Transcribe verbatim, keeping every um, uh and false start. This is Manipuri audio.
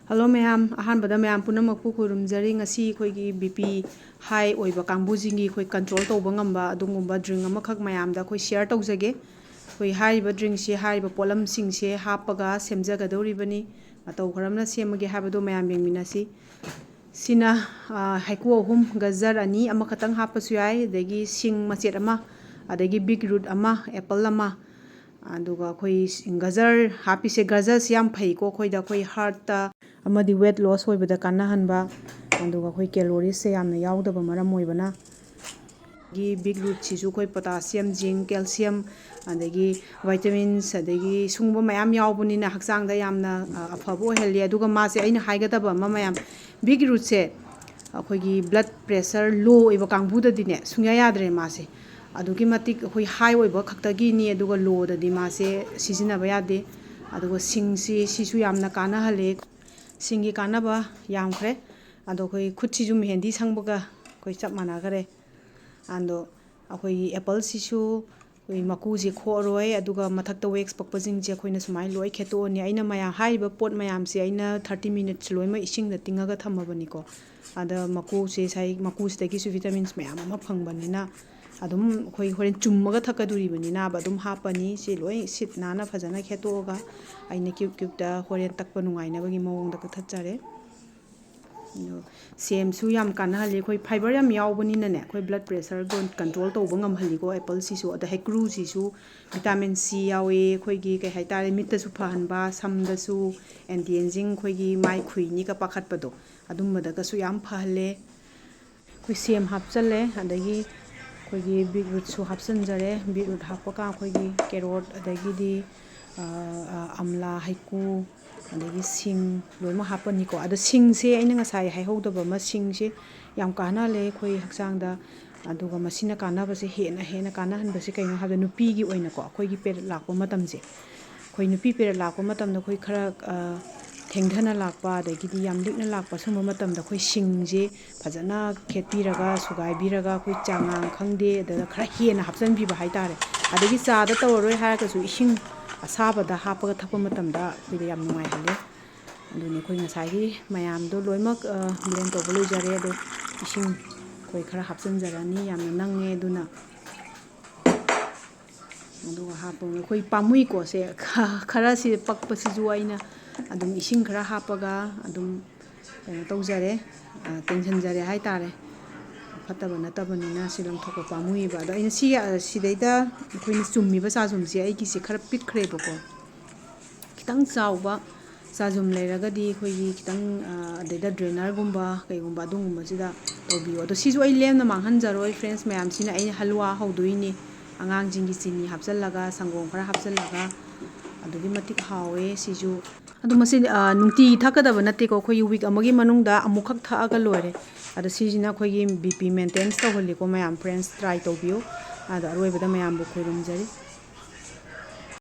ꯍꯜꯂꯣ ꯃꯌꯥꯝ, ꯑꯍꯥꯟꯕꯗ ꯃꯌꯥꯝ ꯄꯨꯝꯅꯃꯛꯄꯨ ꯈꯨꯔꯨꯝꯖꯔꯤ꯫ ꯉꯁꯤ ꯑꯩꯈꯣꯏꯒꯤ B P high ꯑꯣꯏꯕ ꯀꯥꯡꯕꯨꯁꯤꯡꯒꯤ ꯑꯩꯈꯣꯏ control ꯇꯧꯕ ꯉꯝꯕ ꯑꯗꯨꯒꯨꯝꯕ drink ꯑꯃꯈꯛ ꯃꯌꯥꯝꯗ ꯑꯩꯈꯣꯏ share ꯇꯧꯖꯒꯦ꯫ ꯑꯩꯈꯣꯏ ꯍꯥꯏꯔꯤꯕ drinkꯁꯤ ꯍꯥꯏꯔꯤꯕ ꯄꯣꯠꯂꯝꯁꯤꯡꯁꯦ ꯍꯥꯞꯄꯒ ꯁꯦꯝꯖꯒꯗꯧꯔꯤꯕꯅꯤ꯫ ꯃꯇꯧ ꯀꯔꯝꯅ ꯁꯦꯝꯕꯒꯦ ꯍꯥꯏꯕꯗꯨ ꯃꯌꯥꯝ ꯌꯦꯡꯃꯤꯟꯅꯁꯤ꯫ ꯁꯤꯅ, ꯑ, ꯍꯩꯀ꯭ꯔꯨ ꯑꯍꯨꯝ, ꯒꯖꯔ ꯑꯅꯤ, ꯑꯃꯈꯛꯇꯪ ꯍꯥꯞꯄꯁꯨ ꯌꯥꯏ, ꯑꯗꯒꯤ ꯁꯤꯡ ꯃꯆꯦꯠ ꯑꯃ, ꯑꯗꯒꯤ beetroot ꯑꯃ, apple ꯑꯃ, ꯑꯗꯨꯒ ꯑꯩꯈꯣꯏ ꯒꯖꯔ ꯍꯥꯞꯄꯤꯁꯦ, ꯒꯖꯔꯁꯤ ꯌꯥꯝ ꯐꯩꯀꯣ ꯑꯩꯈꯣꯏꯗ, ꯑꯩꯈꯣꯏ heartꯇ ꯑꯃꯗꯤ weight loss ꯑꯣꯏꯕꯗ ꯀꯥꯟꯅꯍꯟꯕ, ꯑꯗꯨꯒ ꯑꯩꯈꯣꯏ caloriesꯁꯦ ꯌꯥꯝꯅ ꯌꯥꯎꯗꯕ ꯃꯔꯝ ꯑꯣꯏꯕꯅ꯫ ꯑꯗꯒꯤ beetrootꯁꯤꯁꯨ ꯑꯩꯈꯣꯏ potassium, zinc, calcium, ꯑꯗꯒꯤ vitamins, ꯑꯗꯒꯤ ꯁꯨꯡꯕ ꯃꯌꯥꯝ ꯌꯥꯎꯕꯅꯤꯅ ꯍꯛꯆꯥꯡꯗ ꯌꯥꯝꯅ, ꯑ, ꯑꯐꯕ ꯑꯣꯏꯍꯜꯂꯤ꯫ ꯑꯗꯨꯒ ꯃꯥꯁꯦ ꯑꯩꯅ ꯍꯥꯏꯒꯗꯕ ꯑꯃ ꯃꯌꯥꯝ, beetrootꯁꯦ ꯑꯩꯈꯣꯏꯒꯤ blood pressure low ꯑꯣꯏꯕ ꯀꯥꯡꯕꯨꯗꯗꯤꯅꯦ ꯁꯨꯡꯌꯥ ꯌꯥꯗ꯭ꯔꯦ ꯃꯥꯁꯦ꯫ ꯑꯗꯨꯛꯀꯤ ꯃꯇꯤꯛ ꯑꯩꯈꯣꯏ high ꯑꯣꯏꯕ ꯈꯛꯇꯒꯤꯅꯤ, ꯑꯗꯨꯒ lowꯗꯗꯤ ꯃꯥꯁꯦ ꯁꯤꯖꯤꯟꯅꯕ ꯌꯥꯗꯦ꯫ ꯑꯗꯨꯒ ꯁꯤꯡꯁꯤ, ꯁꯤꯁꯨ ꯌꯥꯝꯅ ꯀꯥꯟꯅꯍꯜꯂꯦ꯫ ꯁꯤꯡꯒꯤ ꯀꯥꯟꯅꯕ ꯌꯥꯝꯈ꯭ꯔꯦ꯫ ꯑꯗꯣ ꯑꯩꯈꯣꯏ ꯈꯨꯠꯁꯤꯁꯨ ꯃꯦꯍꯦꯟꯗꯤ ꯁꯪꯕꯒ ꯑꯩꯈꯣꯏ ꯆꯞ ꯃꯥꯟꯅꯈꯔꯦ꯫ ꯑꯗꯣ ꯑꯩꯈꯣꯏꯒꯤ appleꯁꯤꯁꯨ ꯑꯩꯈꯣꯏ ꯃꯀꯨꯁꯦ ꯈꯣꯛꯑꯔꯣꯏ, ꯑꯗꯨꯒ ꯃꯊꯛꯇ wax ꯄꯛꯄꯁꯤꯡꯁꯦ ꯑꯩꯈꯣꯏꯅ ꯁꯨꯃꯥꯏꯅ ꯂꯣꯏ ꯈꯦꯠꯇꯣꯛꯑꯅꯤ꯫ ꯑꯩꯅ ꯃꯌꯥꯝ, ꯍꯥꯏꯔꯤꯕ ꯄꯣꯠ ꯃꯌꯥꯝꯁꯦ ꯑꯩꯅ thirty minutes ꯂꯣꯏꯅꯃꯛ ꯏꯁꯤꯡꯗ ꯇꯤꯡꯉꯒ ꯊꯝꯃꯕꯅꯤꯀꯣ꯫ ꯑꯗ ꯃꯀꯨꯁꯦ ꯉꯁꯥꯏ ꯃꯀꯨꯁꯤꯗꯒꯤꯁꯨ vitamins ꯃꯌꯥꯝ ꯑꯃ ꯐꯪꯕꯅꯤꯅ ꯑꯗꯨꯝ ꯑꯩꯈꯣꯏ ꯍꯣꯔꯦꯟ ꯆꯨꯝꯃꯒ ꯊꯛꯀꯗꯣꯔꯤꯕꯅꯤꯅ ꯑꯗꯨꯝ ꯍꯥꯞꯄꯅꯤ꯫ ꯁꯤ ꯂꯣꯏ ꯁꯤꯠ ꯅꯥꯟꯅ ꯐꯖꯅ ꯈꯦꯠꯇꯣꯛꯑꯒ ꯑꯩꯅ cube cubeꯇ ꯍꯣꯔꯦꯟ ꯇꯛꯄ ꯅꯨꯡꯉꯥꯏꯅꯕꯒꯤ ꯃꯑꯣꯡꯗ ꯀꯛꯊꯠꯆꯔꯦ꯫ ꯑꯗꯣ ꯁꯦꯝꯁꯨ ꯌꯥꯝ ꯀꯥꯟꯅꯍꯜꯂꯤ꯫ ꯑꯩꯈꯣꯏ fiber ꯌꯥꯝ ꯌꯥꯎꯕꯅꯤꯅꯅꯦ, ꯑꯩꯈꯣꯏ blood pressure control ꯇꯧꯕ ꯉꯝꯍꯜꯂꯤꯀꯣ appleꯁꯤꯁꯨ꯫ ꯑꯗ ꯍꯩꯀ꯭ꯔꯨꯁꯤꯁꯨ vitamin C ꯌꯥꯎꯏ꯫ ꯑꯩꯈꯣꯏꯒꯤ ꯀꯩ ꯍꯥꯏꯇꯥꯔꯦ, ꯃꯤꯠꯇꯁꯨ ꯐꯍꯟꯕ, ꯁꯝꯗꯁꯨ, anti aging, ꯑꯩꯈꯣꯏꯒꯤ ꯃꯥꯏ ꯈꯨꯏꯅꯤꯒ ꯄꯥꯈꯠꯄꯗꯣ, ꯑꯗꯨꯝꯕꯗꯒꯁꯨ ꯌꯥꯝ ꯐꯍꯜꯂꯦ꯫ ꯑꯩꯈꯣꯏ ꯁꯦꯝ ꯍꯥꯞꯆꯜꯂꯦ, ꯑꯗꯒꯤ ꯑꯩꯈꯣꯏꯒꯤ beetrootꯁꯨ ꯍꯥꯞꯆꯤꯟꯖꯔꯦ꯫ Beetroot ꯍꯥꯞꯄꯀꯥꯟ ꯑꯩꯈꯣꯏꯒꯤ carrot, ꯑꯗꯒꯤꯗꯤ, ꯑ, ꯑ, ꯑꯝꯂꯥ, ꯍꯩꯀꯨ, ꯑꯗꯒꯤ ꯁꯤꯡ ꯂꯣꯏꯅꯃꯛ ꯍꯥꯞꯄꯅꯤꯀꯣ꯫ ꯑꯗꯣ ꯁꯤꯡꯁꯦ ꯑꯩꯅ ꯉꯁꯥꯏ ꯍꯥꯏꯍꯧꯗꯕ ꯑꯃ, ꯁꯤꯡꯁꯦ ꯌꯥꯝ ꯀꯥꯟꯅꯍꯜꯂꯦ ꯑꯩꯈꯣꯏ ꯍꯛꯆꯥꯡꯗ꯫ ꯑꯗꯨꯒ ꯃꯁꯤꯅ ꯀꯥꯟꯅꯕꯁꯦ, ꯍꯦꯟꯅ ꯍꯦꯟꯅ ꯀꯥꯟꯅꯍꯟꯕꯁꯦ ꯀꯩꯅꯣ ꯍꯥꯏꯕꯗ, ꯅꯨꯄꯤꯒꯤ ꯑꯣꯏꯅꯀꯣ, ꯑꯩꯈꯣꯏꯒꯤ period ꯂꯥꯛꯄ ꯃꯇꯝꯁꯦ, ꯑꯩꯈꯣꯏ ꯅꯨꯄꯤ period ꯂꯥꯛꯄ ꯃꯇꯝꯗ ꯑꯩꯈꯣꯏ ꯈꯔ, ꯑ, ꯊꯦꯡꯊꯅ ꯂꯥꯛꯄ, ꯑꯗꯒꯤꯗꯤ ꯌꯥꯝ ꯂꯤꯛꯅ ꯂꯥꯛꯄ, ꯁꯨꯝꯕ ꯃꯇꯝꯗ ꯑꯩꯈꯣꯏ ꯁꯤꯡꯁꯦ ꯐꯖꯅ ꯈꯦꯠꯄꯤꯔꯒ, ꯁꯨꯒꯥꯏꯕꯤꯔꯒ, ꯑꯩꯈꯣꯏ ꯆꯉꯥꯡ ꯈꯪꯗꯦ, ꯑꯗꯨꯗ ꯈꯔ ꯍꯦꯟꯅ ꯍꯥꯞꯆꯤꯟꯕꯤꯕ ꯍꯥꯏꯇꯥꯔꯦ꯫ ꯑꯗꯒꯤ ꯆꯥꯗ ꯇꯧꯔꯔꯣꯏ ꯍꯥꯏꯔꯒꯁꯨ ꯏꯁꯤꯡ ꯑꯁꯥꯕꯗ ꯍꯥꯞꯄꯒ ꯊꯛꯄ ꯃꯇꯝꯗ ꯑꯩꯈꯣꯏꯗ ꯌꯥꯝ ꯅꯨꯡꯉꯥꯏꯍꯜꯂꯦ꯫ ꯑꯗꯨꯅꯤ ꯑꯩꯈꯣꯏ ꯉꯁꯥꯏꯒꯤ ꯃꯌꯥꯝꯗꯣ ꯂꯣꯏꯅꯃꯛ blend ꯇꯧꯕ ꯂꯣꯏꯖꯔꯦ꯫ ꯑꯗꯣ ꯏꯁꯤꯡ ꯑꯩꯈꯣꯏ ꯈꯔ ꯍꯥꯞꯆꯤꯟꯖꯔꯅꯤ, ꯌꯥꯝꯅ ꯅꯪꯉꯦ꯫ ꯑꯗꯨꯅ ꯑꯗꯨꯒ ꯍꯥꯞꯄꯒ ꯑꯩꯈꯣꯏ ꯄꯥꯝꯃꯨꯏꯀꯣ꯫ ꯁꯦ ꯈꯔꯁꯤ ꯄꯛꯄꯁꯤꯁꯨ ꯑꯩꯅ ꯑꯗꯨꯝ ꯏꯁꯤꯡ ꯈꯔ ꯍꯥꯞꯄꯒ ꯑꯗꯨꯝ ꯀꯩꯅꯣ ꯇꯧꯖꯔꯦ, ꯇꯦꯡꯁꯤꯟꯖꯔꯦ ꯍꯥꯏꯇꯥꯔꯦ꯫ ꯐꯠꯇꯕ ꯅꯠꯇꯕꯅꯤꯅ ꯁꯤ ꯂꯪꯊꯣꯛꯄ ꯄꯥꯝꯃꯨꯏꯕ꯫ ꯑꯗꯣ ꯑꯩꯅ ꯁꯤ ꯁꯤꯗꯩꯗ ꯑꯩꯈꯣꯏꯅ ꯆꯨꯝꯃꯤꯕ ꯆꯥꯖꯨꯝꯁꯦ ꯑꯩꯒꯤꯁꯦ ꯈꯔ ꯄꯤꯛꯈ꯭ꯔꯦꯕꯀꯣ꯫ ꯈꯤꯇꯪ ꯆꯥꯎꯕ ꯆꯥꯖꯨꯝ ꯂꯩꯔꯒꯗꯤ ꯑꯩꯈꯣꯏꯒꯤ ꯈꯤꯇꯪ ꯑꯗꯩꯗ drainer ꯒꯨꯝꯕ ꯀꯩꯒꯨꯝꯕ ꯑꯗꯨꯒꯨꯝꯕꯁꯤꯗ ꯇꯧꯕꯤꯌꯣ꯫ ꯑꯗꯣ ꯁꯤꯁꯨ ꯑꯩ ꯂꯦꯝꯅ ꯃꯥꯡꯍꯟꯖꯔꯣꯏ friends ꯃꯌꯥꯝꯁꯤꯅ꯫ ꯑꯩꯅ ꯍꯜꯋꯥ ꯍꯧꯗꯣꯏꯅꯤ, ꯑꯉꯥꯡꯁꯤꯡꯒꯤ ꯆꯤꯅꯤ ꯍꯥꯞꯆꯤꯜꯂꯒ, ꯁꯪꯒꯣꯝ ꯈꯔ ꯍꯥꯞꯆꯤꯜꯂꯒ꯫ ꯑꯗꯨꯛꯀꯤ ꯃꯇꯤꯛ ꯍꯥꯎꯋꯦ ꯁꯤꯁꯨ꯫ ꯑꯗꯣ ꯃꯁꯤ ꯅꯨꯡꯇꯤꯒꯤ ꯊꯛꯀꯗꯕ ꯅꯠꯇꯦꯀꯣ, ꯑꯩꯈꯣꯏꯒꯤ week ꯑꯃꯒꯤ ꯃꯅꯨꯡꯗ ꯑꯃꯨꯛꯈꯛ ꯊꯛꯑꯒ ꯂꯣꯏꯔꯦ꯫ ꯑꯗꯣ ꯁꯤꯁꯤꯅ ꯑꯩꯈꯣꯏꯒꯤ BP maintain ꯇꯧꯍꯜꯂꯤꯀꯣ ꯃꯌꯥꯝ꯫ Friends, try ꯇꯧꯕꯤꯌꯨ꯫ ꯑꯗꯣ ꯑꯔꯣꯏꯕꯗ ꯃꯌꯥꯝꯕꯨ ꯈꯣꯏꯔꯨꯝꯖꯔꯤ꯫